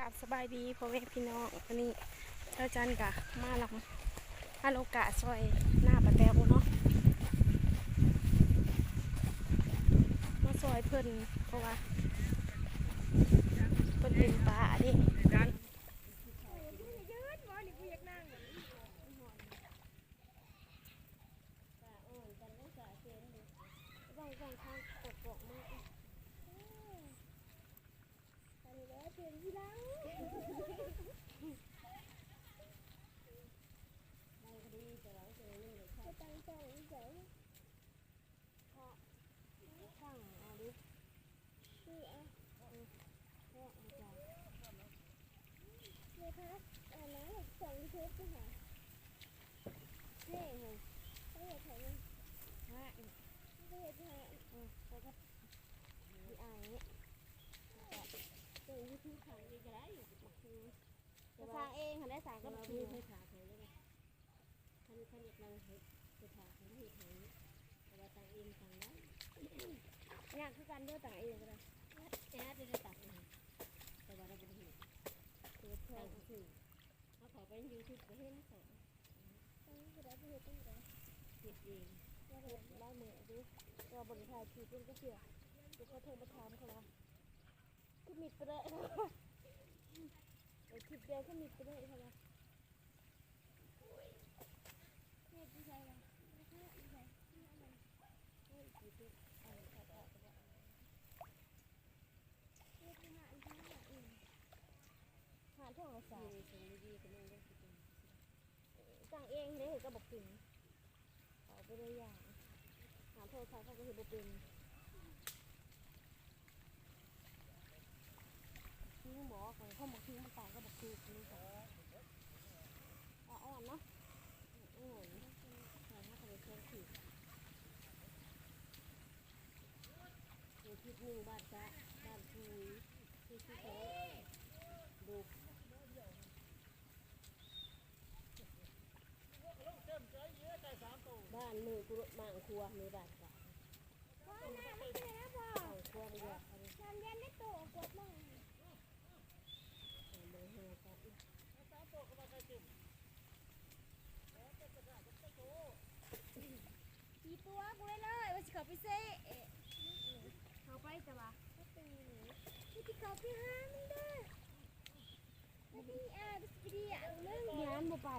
ຄັບ ສະບາຍດີພໍ່ແມ່ພີ່ນ້ອງ ມື້ນີ້ເຈົ້າຈັນກະມາລຳ ມາໂລກະຊ່ອຍນ້າປາແຕວເນາະ ມາຊ່ອຍເພິ່ນ ເພາະວ່າເພິ່ນເປັນປາເດ້. ປາອ່ອນກັນເດ້ ປາເຊນເດ້ ຕ້ອງ ຕ້ອງທາງກອກໆມາ ອັນນີ້ແຫຼະເປັນທີ່ຫຼັງ ໄດ້ກໍດີ ແຕ່ວ່າເປັນນີ້ເດ້ ຕັ້ງໃຈ ເພາະສັ່ງເອົາເດ້ ຊື້ເອົາ ເອີ ເພາະວ່າຈະ ເວລາອັນນັ້ນ ສອງເທບໄປຫາ ເທ່ເຮີຍ ເຂົາເຮັດໃຫ້ມັນ ຫາ ເຂົາເຮັດໃຫ້ ເອີ ເຂົາກໍຊິອາຍເນາະ ເປີດຢູທູບຂາຍກໍໄດ້ ບັກຄື ກໍສ້າງເອງຫັ້ນແຫຼະ ສ້າງກັບບັກຄື ໃຫ້ຂາຍເລີຍ ຄັນ ຄັນຢາກນັ່ງເຮັດ ໄປຖ້າເຂົາເຮັດໃຫ້ ແຕ່ວ່າຕັ້ງເອງຕັ້ງໄດ້ ຍາກຄືກັນເດີ ຕັ້ງເອງກໍໄດ້ ແອດໄດ້ຕັ້ງເອງ ແຕ່ວ່າລາວບໍ່ໄດ້ເຮັດ ເປີດຊ່ອງຊື່ ເຮົາເຂົ້າໄປຢູທູບກໍເຫັນເຂົາ ເອີ ບໍ່ໄດ້ເຮັດຈັ່ງໃດ ເຮັດເອງ ເຮັດຫຼາຍມື້ຢູ່ ແຕ່ວ່າບໍ່ໄດ້ຖ່າຍຄລິບເພິ່ນຈັກເທື່ອ ເພິ່ນກໍໂທມາຖາມເຂົາວ່າ ຄືມິດໄປແລ້ວ ເອົາຄລິບດຽວຄືມິດໄປແລ້ວ ເຂົາວ່າ ເຮັດຢູ່ໃສລະ? ເຮັດຢູ່ໃສ? ເຮັດຢູ່ທີ່ ອັນ ເຮັດຢູ່ຮ້ານ ຮ້ານໂທລະສັບ ຢູ່ໃນເຊີງດີໆ ກໍຍັງບໍ່ຄິດ ຕັ້ງເອງເດ້ ເຮັດກັບບັກປິງ ເຂົາໄປໄດ້ຢ່າງ ຫາໂທລະສັບເຂົາກໍເຮັດບໍ່ເປັນ ຄືໝໍຂອງ ຂອງບັກພິງມັນຕ່າງກັບບັກຖືກນີ້ ປາອ່ອນເນາະ ອ່ອນ ແຕ່ຫາກໍໄດ້ແພງຖືກ ເຮັດທິດໜຶ່ງບາດກະ ບາດຄື ຄືຊິເຂົາດຸ ບ້ານມືກຸລົດມ້າງຄົວ ມີບ້ານກາງ ມ້າງຄົວບໍ່ຢາກ ນ້ຳເຢັນໄດ້ໂຕກວດມາ ບໍ່ຮູ້ກັນ ສີ່ຕົວ ກູເລີຍເລີຍວ່າຊິເຂົ້າໄປເຊະ ເຂົ້າໄປ ແຕ່ວ່າ ບໍ່ຕີນີ້ ຊິເຂົ້າໄປຫາມັນເດີ. ບໍ່ມີ ອ່າ ບໍ່ຊິໄປດີ ອ່າ ເລື່ອງ ຢ້ານບໍ່ໄປ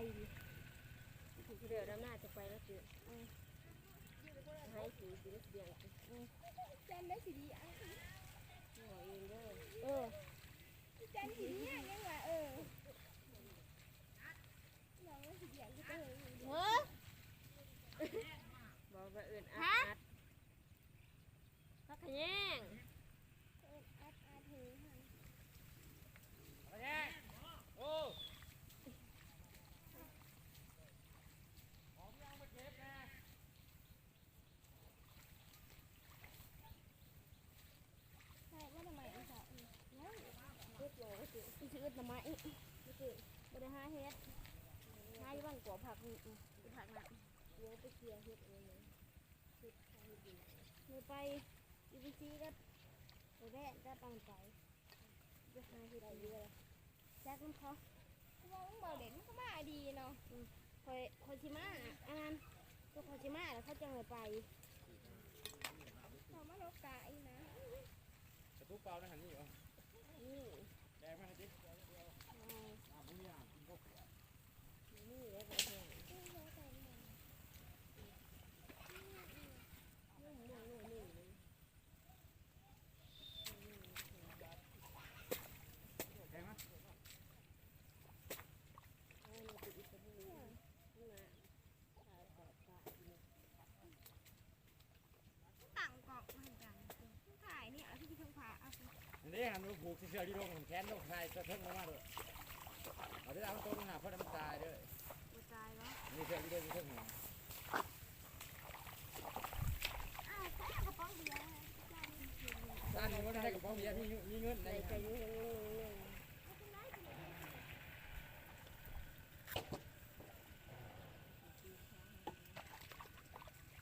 ຜູ້ເດີນນຳໜ້າຈະໄປແລ້ວຕິ ເອີ ໃຫ້ຊິ ຊິໄດ້ສຽງຕິ ເອີ ຈັນໄດ້ຊິດີ ອ່າ ເວົ້າເອງເດີ ເອີ ຈັນຊິດີ ຍັງວ່າ ເອີ ນ້ອງຊິດຽງ ເອີ ບອກວ່າເອີ້ນອັດ ອັດ ຜັກຂະແຍງ ເອີ້ນອັດ ອັດເຮີຫັ້ນ ຜັກຂະແຍງ ໂອ້ ຂອງທີ່ເອົາມາເກັບນະ ໃສ່ວ່າທຳໄມ ເອົາເຂົ້າ ເອີ ເກັບເອົາຕິ ຊິອຶດໜໍ່ໄມ້ ບໍ່ໄດ້ຫາເຮັດ ຫາຢູ່ບ້ານກວກຜັກ ອື ຢູ່ຜັກນະ ເອົາໄປເຄຍເຮັດເອົາ ເຮັດ ເຮັດຢູ່ ໄດ້ໄປ ຢູ່ບັນຊີກັບ ໄປແວະກັບອັນໄປ ໄປຫາເຮັດໄດ້ຢູ່ ຈັກນຳເຂົາ ເວົ້າ ເວົ້າເຫຼັ້ນມັນກໍມາດີເນາະ ອື ຂ້ອຍ ຂ້ອຍຊິມາ ອັນນັ້ນ ຂ້ອຍຊິມາແລ້ວເຂົາຈັ່ງໄດ້ໄປ ເຂົາມາໂລກະອີກນະ ກະຕຸກເປົ່າໃນຫັ້ນມີບໍ່? ມີ ແບກມາໃຫ້ຕິ ອື ບໍ່ມີ ກິນເຂົ້າຂວດ ມີແລ້ວບໍ່ແຫ້ງ ຕັ້ງກ້ອງ ມັນຈັງ ຖ່າຍນີ້ ເອົາທີ່ເທິງຜາ ເອົາ ອັນນີ້ຫັ້ນ ຜູກເຊືອກຢູ່ເທິງ ແຂນລົງ ຖ່າຍແຕ່ເທິງລົງມາໂລດ ເອົາໄປເອົາຕົວໜ້າ ເພາະມັນຕາຍເດີ ບໍ່ຕາຍເນາະ ມີເຊືອກຢູ່ເທິງ ຢູ່ເທິງຫັ້ນ ອ້າວ ໃສ່ເອົາກະປ໋ອງເບືອ ຊານນີ້ບໍ່ໄດ້ກະປ໋ອງເບືອ ມີ ມີເງິນໃນ ໃສ່ຢູ່ເທິງ ໂ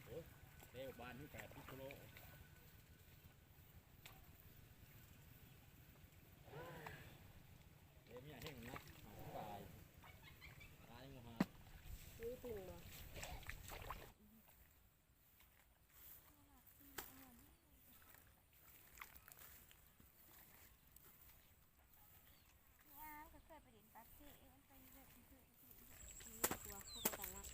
ອ້ ເລວ ບ້ານມີແປດສິບກິໂລ.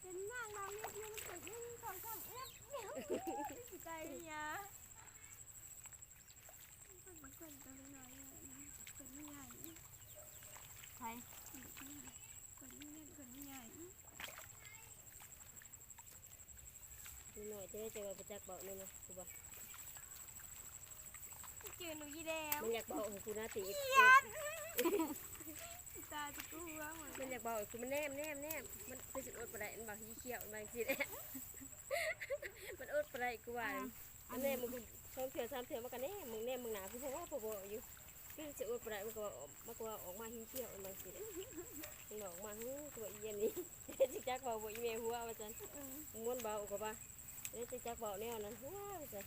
ເປັນນາງນາງເຮັດຢູ່ ມັນເປັນໜຶ່ງ ສອງ ສາມ ເອັດ ຊິຕາຍເລີຍຍາ. ເພິ່ນເປັນຄົນຕົວນ້ອຍໆ ຄົນໃຫຍ່ ໃຜ? ຄົນໃຫຍ່ ຄົນໃຫຍ່ ໜ້ອຍໆ ຈະໄດ້ ແຕ່ວ່າບໍ່ຈັກເວົ້າແນວນັ້ນ ຄືວ່າ ເຈີໜູອີແລ້ວ ມັນຢາກເວົ້າໃຫ້ກູນະຕິ ອີ່ຫຍັງ ຕາຈະກວມ ມັນຢາກເວົ້າໃຫ້ກູ ມັນແນມ ແນມ ແນມ ມັນຄືຊິອົດບໍ່ໄດ້ ມັນເວົ້າຂີ້ຂ້ຽວ ມັນວ່າຈັ່ງຊີ້ແຫຼະ ມັນອົດບໍ່ໄດ້ ກູວ່າ ອ່າ ມັນແນມ ອັນນີ້ ມັນສອງເທື່ອສາມເທື່ອ ມັນກໍແນມ ມັນແນມເບິ່ງໜ້າກູ ເວົ້າບໍ່ຢູ່ ຄືຊິອົດບໍ່ໄດ້ ມັນກໍເວົ້າອອກ ມັນກໍເວົ້າອອກມາຫິວຂຽວ ມັນວ່າຈັ່ງຊີ້ແຫຼະ ມັນອອກມາ ຫື ຄືວ່າອີອັນນີ້ ຊິຈັກເວົ້າບໍ່ ອີແມ່ຫົວວ່າຊັ້ນ ເອີ ມ່ວນເວົ້າກໍວ່າ ເອີ ຊິຈັກເວົ້າແນວນັ້ນຫົວວ່າຊັ້ນ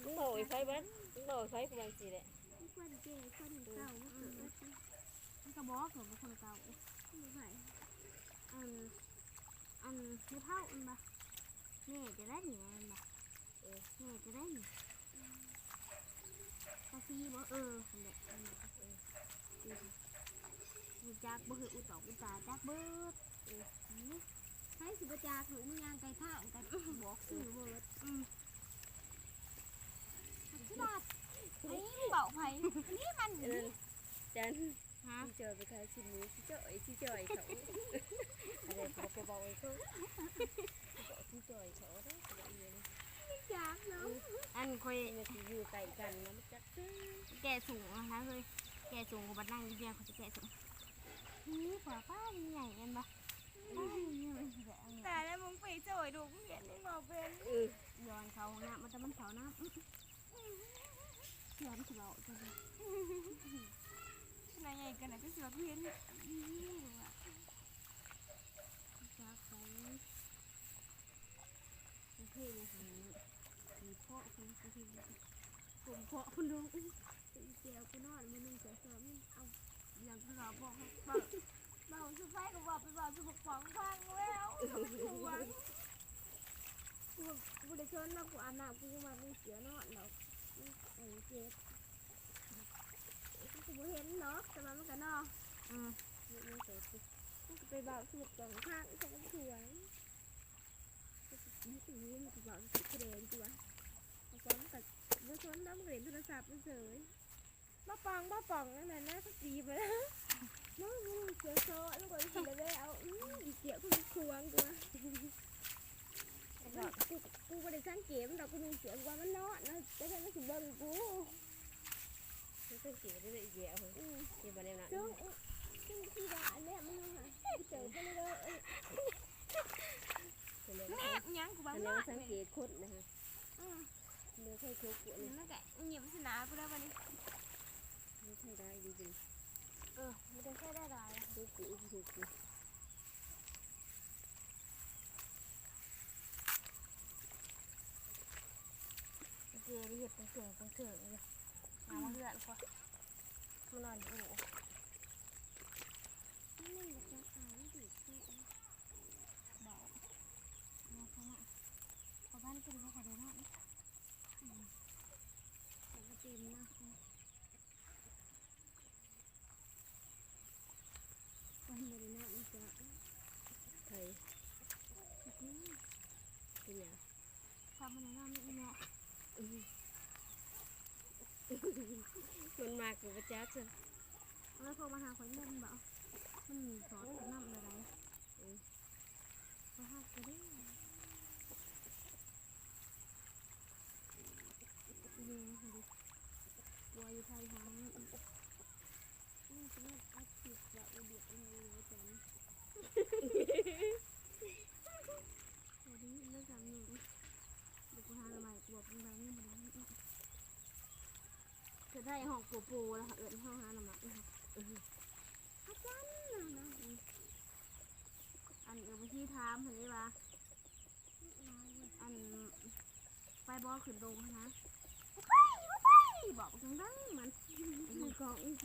ມັນເວົ້າໃຫ້ໃຜບໍ່ ມັນເວົ້າໃຫ້ໃຜ ຄືວ່າຈັ່ງຊີ້ແຫຼະ ຄົນແກ່ຄົນເກົ່າ ມັນເກີດ ມັນກໍບອກ ເກີດບໍ່ຄົນເກົ່າ ບໍ່ໃຜ ອັນ ອັນ ແມ່ເຖົ້າ ແມ່ນບໍ່ ແມ່ຈະໄດ້ນີ້ ແມ່ນບໍ່ ເອີ ແມ່ຈະໄດ້ນີ້ ຕາຊີບໍ່ ເອີ ຫັ້ນແຫຼະ ເອີ ຮູ້ຈັກບໍ່ ເຮີ້ຍ ອຸຕອກອຸຕາ ຈັກເບິດ ເອີ ໃຜຊິບໍ່ຈັກ ລູກ ມຶງຍ່າງໄກ່ທ້າວ ກໍບອກຊື່ເບິດ ອືມ ຄືບາດ ໃຜເວົ້າໃຜ ອັນນີ້ມັນ ອັນນັ້ນ ຈັນ ຮະ ຊິຈ່ອຍໄປຂາຍຊິນໝູ ຊິຈ່ອຍ ຊິຈ່ອຍເຂົາ ອັນນີ້ເຂົາໄປເວົ້າໃຫ້ເຂົາ ຊິຈ່ອຍເຂົາເດ້ ເຂົາວ່າອີ່ຫຍັງ ຈັກເນາະ ອັນຂ້ອຍ ມັນຊິຢູ່ໃກ້ກັນນະ ມັນຈັກຊື່ ແກ່ສູງນະເຮີ້ຍ ແກ່ສູງກວ່າບັດນັ່ງຢູ່ດຽວ ເຂົາຊິແກ່ສູງ ນີ້ກວ່າປ້າໃຫຍ່ແມ່ນບໍ່ ປ້າໃຫຍ່ ຕາຍແລ້ວ ມຶງໄປຈ່ອຍລູກ ເຫັນຍັງເວົ້າເປັນ ເອີ ຍ້ອນເຂົ້າຫ້ອງນ້ຳ ມັນ ແຕ່ມັນເຂົ້ານ້ຳ ເຊື່ອມັນຊິເວົ້າຈັ່ງໃດ ຂະໜາດໃຫຍ່ຂະໜາດ ຈະຊິວ່າເພິ່ນ ຈາກໃສ ເພງຫຍັງ ເພາະເພິ່ນ ເພາະເພິ່ນ ເພາະເພິ່ນ ແກ້ວກູນອນມື້ໜຶ່ງ ແກ້ວສອງ ເອົາ ຫຍັງຄືວ່າບອກໃຫ້ເວົ້າ ເວົ້າສູ່ໃຜກໍເວົ້າ ໄປເວົ້າສູ່ບັກປອງຟັງແລ້ວ ມັນຫວງ ກູບໍ່ໄດ້ຊົນເນາະ ກູອາບນ້ຳ ກູຍັງວ່າມີເສືອນອນດອກ ມັນເຈັບ ມັນກໍບໍ່ເຫັນດອກ ແຕ່ວ່າມັນກໍເນາະ ອືມ ມັນກໍ ມັນກໍໄປເວົ້າສູ່ບັກປອງຟັງ ກໍບໍ່ຫວງ ມັນກໍເວົ້າແສດງຕົວ ບັກປອງກໍບໍ່ຊົນເນາະ ມັນກໍຫຼິ້ນໂທລະສັບເສີຍ ມາປອງ ມາປອງ ອັນນັ້ນນະ ສະຕີບ ມາ ມາເສືອຊອ ແລ້ວກໍຊິໄດ້ເອົາ ອືມ ອີກກຽວຄືຂວາງຕົວ ມັນ ກູ ກູບໍ່ໄດ້ສັງເກດມັນດອກ ກູນຸ່ງເສືອ ກູວ່າມັນນອນນະ ຈັ່ງໃດມັນຊິເບິ່ງກູ ມັນສັງເກດໄດ້ອີກແລ້ວ ອືມ ເຫັນບໍ່ແນວນັ້ນ ເຊິ່ງ ເຊິ່ງທີ່ວ່າອັນເນີ້ຍມັນຫາ ເຈີໄປເລີຍ ແນບຫຍັງ ກູວ່າມັນນອນ ສັງເກດຄົນນະ ອືມ ເລືອກໃຫ້ຄົບ ອັນນີ້ມັນກະຫຍິບຊະນະພຸ້ນແລ້ວບັດນີ້ ເລືອກໃຫ້ໄດ້ດີໆ ເອີ ມັນຕ້ອງໃຊ້ໄດ້ຫຼາຍ ເລືອກຢູ່ ເລືອກຢູ່ ເກໄດ້ເຮັດເປັນເຖິງເປັນເຖິງຢູ່ ເອົາມາເຮືອນຂ້ອຍ ມານອນຢູ່ ມັນບໍ່ຈັກອາຍ ມັນດີແທ້ ເບົາ ເອົາເຂົ້າມາ ເຂົ້າບ້ານກິນ ເຂົາກໍໄດ້ນອນ ອືມ ແລ້ວກໍຕື່ມນະ ມັນບໍ່ໄດ້ນອນນະ ໃຜ ອືມ ເປັນຫຍັງ ທຳມັນນອນອີແມ່ ອືມ ມັນມາກະບໍ່ຈັກຊັ້ນ ແລ້ວໂທມາຫາຂ້ອຍແມ່ນບໍ່ ມັນມີສອດນ້ຳລະໄດ ເອີ ບໍ່ຮັກກະເດ້ ນີ້ຫັ້ນເດ້ ຜົວຢູ່ໄທຫາ ອືມ ຊິແມ່ນອັດຄລິບວ່າ ອຸດຽກອີ່ຫຍັງຢູ່ ອາຈານ ບໍ່ໄດ້ຍິນແລ້ວຈຳນີ້ ດຽວກູຫາໜໍ່ໄມ້ ກວບມັນໄດ້ ຍັງບໍ່ໄດ້ຍິນອີກ ຈະໄດ້ຮ້ອງໂປໂປແລ້ວ ເອີ້ນເຮົາຫາໜໍ່ໄມ້ ອືມ ອາຈານ ອືມ ອັນເອື້ອຍຜູ້ຊີຖາມຫັ້ນເດ້ວ່າ ອັນ ໄປບໍ່ຂຶ້ນດົງຫັ້ນນະ ບໍ່ໄປ ບໍ່ໄປ ບອກດັງໆ ມັນ ມັນກອງອີກ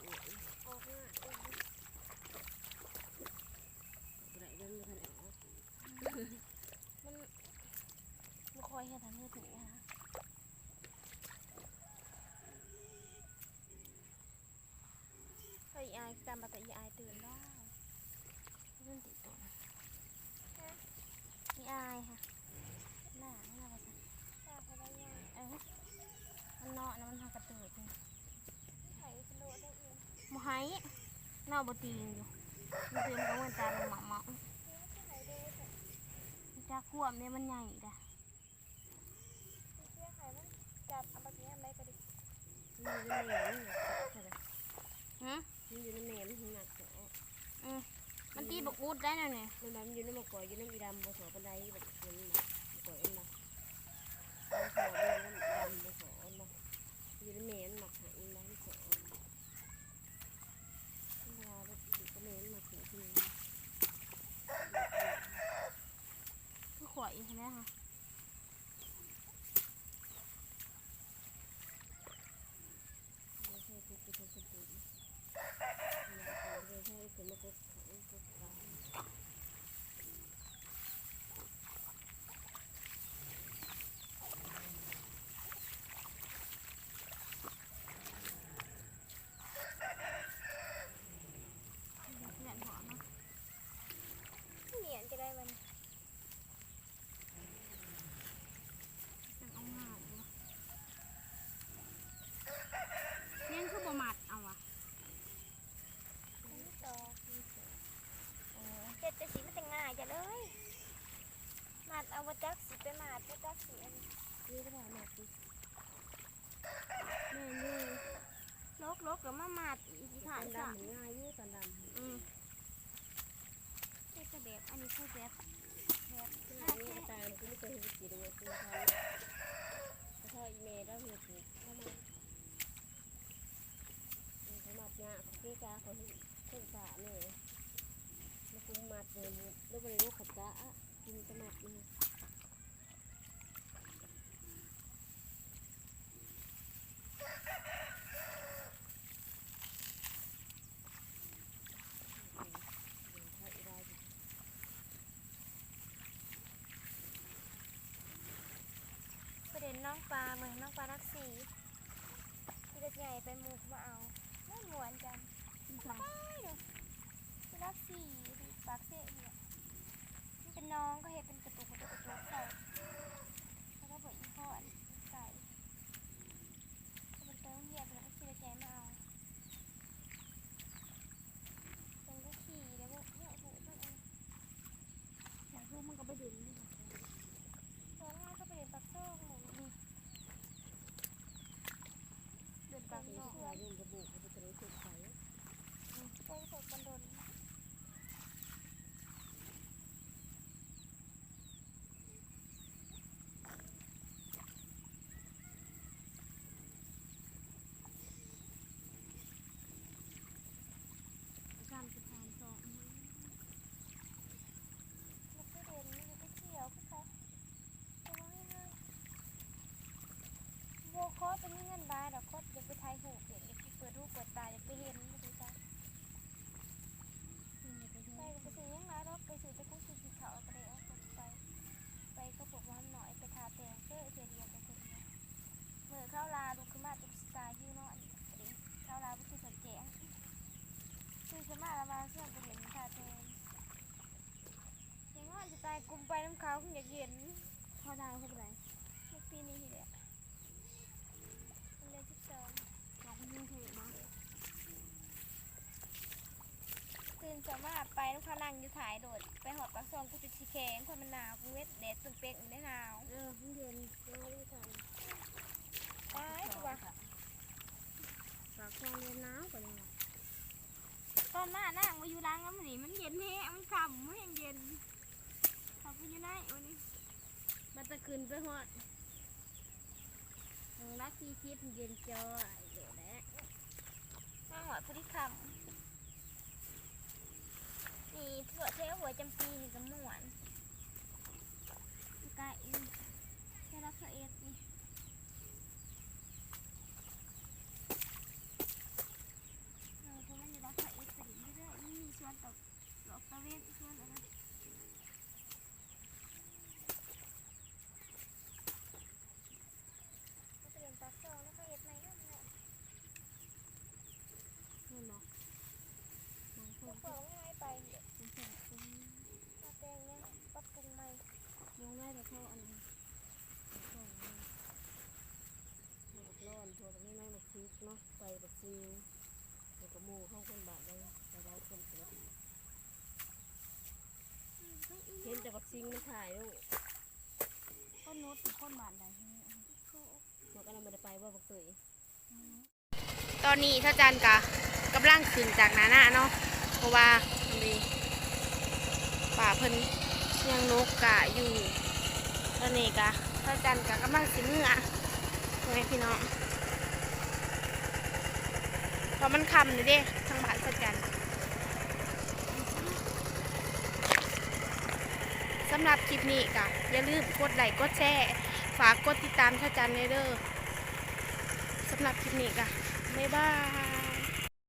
ອອກງາດເອງ ບໍ່ໄດ້ເບິ່ງ ບໍ່ທັນອອກ ມັນບໍ່ຄ່ອຍເຮັດໃຫ້ມືດນີ້ນະ. ເອີຍ ອີອາຍ ຕາມມາແຕ່ອີອາຍຕື່ນແລ້ວ ມັນຕິດຕົວ ຮະ ອີອາຍຫະ ໜ້າມັນວ່າຊັ້ນ ເອີ ມັນເນາະ ແລ້ວມັນຫາກະຕື່ນ ບໍ່ໃຫ້ ເນາະ ບໍ່ຕີງຢູ່ ມັນຕື່ນກໍເໝືອນຕາເໝາະໆ ຈັກຄວບເດ້ ມັນໃຫຍ່ດາ. ມັນຢູ່ໃນແມ່ ມັນມັກເຈາະ ຮະ ມັນຢູ່ໃນແມ່ ມັນມັກເຈາະ ອືມ ມັນຕີບັກອຸດໄດ້ແນວນີ້ ມັນວ່າມັນຢູ່ໃນໝາກກ້ວຍ ຢູ່ນຳອີດຳບໍ່ຊອບປານໃດ ບັກ ມັນມັກໝາກກ້ວຍ ເຫັນບໍ່ ມັນຊອບ ມັນຢູ່ນຳອີດຳບໍ່ຊອບ ເຫັນບໍ່ ຢູ່ໃນແມ່ ມັນມັກໃຫ້ ມັນບໍ່ຊອບ ເວລາແບບຢູ່ກັບແມ່ ມັນມັກເຈາະທີ່ນີ້ ຄືຂ້ອຍຫັ້ນແຫຼະຫະ. ແມ່ນບໍ່ເນາະ ແມ່ນຈັ່ງໃດມັນ ຈັກເອົາງາດບໍ່ ຍັງຄືບໍ່ມັດເອົາວະ ມັນຕອກ ເອີ ເຮັດຈັ່ງຊີ້ມັນຈັ່ງງ່າຍ ຢ່າເລີຍ ມັດເອົາ ບໍ່ຈັກຊິໄປມັດ ບໍ່ຈັກຊິອັນນີ້ ນີ້ກໍໄດ້ມັດ ແມ່ນຢູ່ ລົກໆ ກໍມາມັດອີກ ຊິຂາຍຊ້ຳ ມັນງ່າຍຢູ່ຕອນດຳ ອືມ ເຮັດແຕ່ແບບ ອັນນີ້ຄືແບບ ແບບ ອັນນີ້ກໍຕາມ ຄືມີແຕ່ເຮັດກິນ ເຮັດກິນທຳ ກະເທາະອີ່ແມ່ລາວເຮັດຢູ່ ລາວມັດ ເອີ ເຂົາມັດຍາກ ເກະກະ ເຂົາເຮັດ ເຮັດສາແດ່ ແລ້ວກຸມມັດນີ້ ລາວບໍ່ໄດ້ລົກຂັດກະ ກິນແຕ່ມັດນີ້. ໄປຫຼິ້ນໜອງປາ ເມືອງໜອງປາຫຼັກສີ່ ຂີ່ລົດໃຫຍ່ໄປ ໝູ່ມາເອົາ ມ່ວນໆ ກັນ ສະບາຍເດ້ ຢູ່ຫຼັກສີ່ ທີ່ປາກເຊນີ້ແຫຼະ ມັນເປັນໜອງ ເຂົາເຮັດເປັນກະຕຸກ ກະຕຸກ ກະຕຸກໃສ່ ແລ້ວກໍເບິ່ງພໍນໄກ່ ມັນໄປໂຮງຮຽນ ແລ້ວກໍຂີ່ລົດໃຫຍ່ມາເອົາ ຈັ່ງໄດ້ຂີ່ ແລ້ວບໍ່ ບໍ່ຮູ້ມັນອັນ ຢາກຮູ້ມັນກໍໄປຫຼິ້ນ ຕອນນັ້ນກໍໄປຫຼິ້ນປາກຊ່ອງ ເດີນຕາມ ເອີ ສວນ ລຸງກະບຸກ ເຂົາໄປເລີຍ ໄປສົດກັນດົນ ອືມ ປາດອກ ຄົນຢາກໄປຖ່າຍຮູບເດ້ ຢາກໄປເປີດຫູເປີດຕາ ຢາກໄປເຫັນ ບໍ່ຮູ້ຈັກ. ໄປກໍບໍ່ຊື້ຫຍັງຫຼາຍດອກ ໄປຊື້ແຕ່ຂອງກິນກິນເຂົ້າ ແລ້ວກໍໄດ້ອອກໄປ ໄປກັບພວກໝໍນ້ອຍ ໄປທ່າແຕງເທື່ອ ເທື່ອດຽວໄປຄົນດຽວ. ມື້ເຂົ້າລາລຸກຂຶ້ນມາຈົນຕາຫິວນອນ ເຂົ້າລາບໍ່ຄືສອດແຈ້ງ ຕື່ນຂຶ້ນມາລະວ່າຊວນໄປຫຼິ້ນທ່າແຕງ. ຍັງນອນຊິຕາຍ ກຸມໄປນຳເຂົາ ຢາກເຫັນ. ເຂົາດາວເທົ່າໃດ? ປີນີ້ແຫຼະ ເດືອນສິບສອງ. ຂອງຢູ່ເທບບໍ່? ຕື່ນເຊົ້າມາໄປນຳເຂົາ ນັ່ງຢູ່ທ້າຍລົດ ໄປຮອດປາກຊ່ອງ ກູຈົນຊິແຂງ ຄົນມັນໜາວ ກູເວັດແດດເປັງໆ ຢູ່ໃນໜາວ. ເອີ ມັນເຢັນ ເອີ ຢູ່ທ້າຍ ຕາຍຕົວະ ປາກຊ່ອງເຢັນໜາວກວ່ານີ້. ຕອນມານາງມາຢູ່ຫຼັງນຳນີ້ ມັນເຢັນແຮງ ມັນຄ່ຳ ມັນແຮງເຢັນ. ເຂົ້າໄປຢູ່ໃນ ໂອ້ນີ້ ບັດຕະຂຶ້ນໄປຮອດຫຼັກສີ່ສິບ ເຢັນຈ້ອຍຢູ່ແຫຼະ. ມາຮອດພໍດີຄ່ຳ ນີ້ ທົ່ວແຖວຫ້ວຍຈຳປີນີ້ກໍມ່ວນ ໃກ້ ແຖວຫຼັກຊາວເອັດນີ້. ເອີ ພວກມັນຢູ່ຫຼັກຊາວເອັດ ໄປຫຼິ້ນຢູ່ເດີ ມີສວນຕອກ ດອກຕາເວັນ ສວນອັນນັ້ນ ໄປຫຼິ້ນປາກຊ່ອງ ແລ້ວເຂົາເຮັດໃໝ່ງາມໆ. ແມ່ນບໍ່? ມັນເພິ່ງ ພວກເຂົາຍັງໃຫ້ໄປຢູ່ ມັນເພິ່ງ ອືມ ມາແຕ່ງຫຍັງ ປັບປຸງໃໝ່ ມອງໄດ້ແຕ່ເຂົາອັນນັ້ນ ຊ່ອງນັ້ນ. ໝາກລ້ອນ ພວກນີ້ ໝາກຊິກເນາະ ໄປບັກຊິງ ແລ້ວກໍໝູ່ເຮົາຄົນບ້ານໃດຫຼາຍໆຄົນ ເຫັນແຕ່ບັກຊິງມັນຖ່າຍໂລດ. ຄົນນຸດ ຄົນບ້ານໃດ? ບັກອັນນັ້ນບໍ່ໄດ້ໄປບໍ່ ບັກເຕີຍ? ອືມ ຕອນນີ້ທ້າວຈັນກະກຳລັງຂຶ້ນຈາກໜ້ານາເນາະ ເພາະວ່າອັນນີ້ປ້າເພິ່ນລ້ຽງນົກກະຢູ່. ຕອນນີ້ກະທ້າວຈັນກະກຳລັງຊິເມືອ ພໍ່ແມ່ພີ່ນ້ອງ ເພາະມັນຄ່ຳແລ້ວເດ້ ທາງບ້ານທ້າວຈັນ. ສຳລັບຄລິບນີ້ກະຢ່າລືມກົດໄລ້ກົດແຊ ຝາກກົດຕິດຕາມທ້າວຈັນແດ່ເດີ. ສຳລັບຄລິບນີ້ກະ ບາຍບາຍ.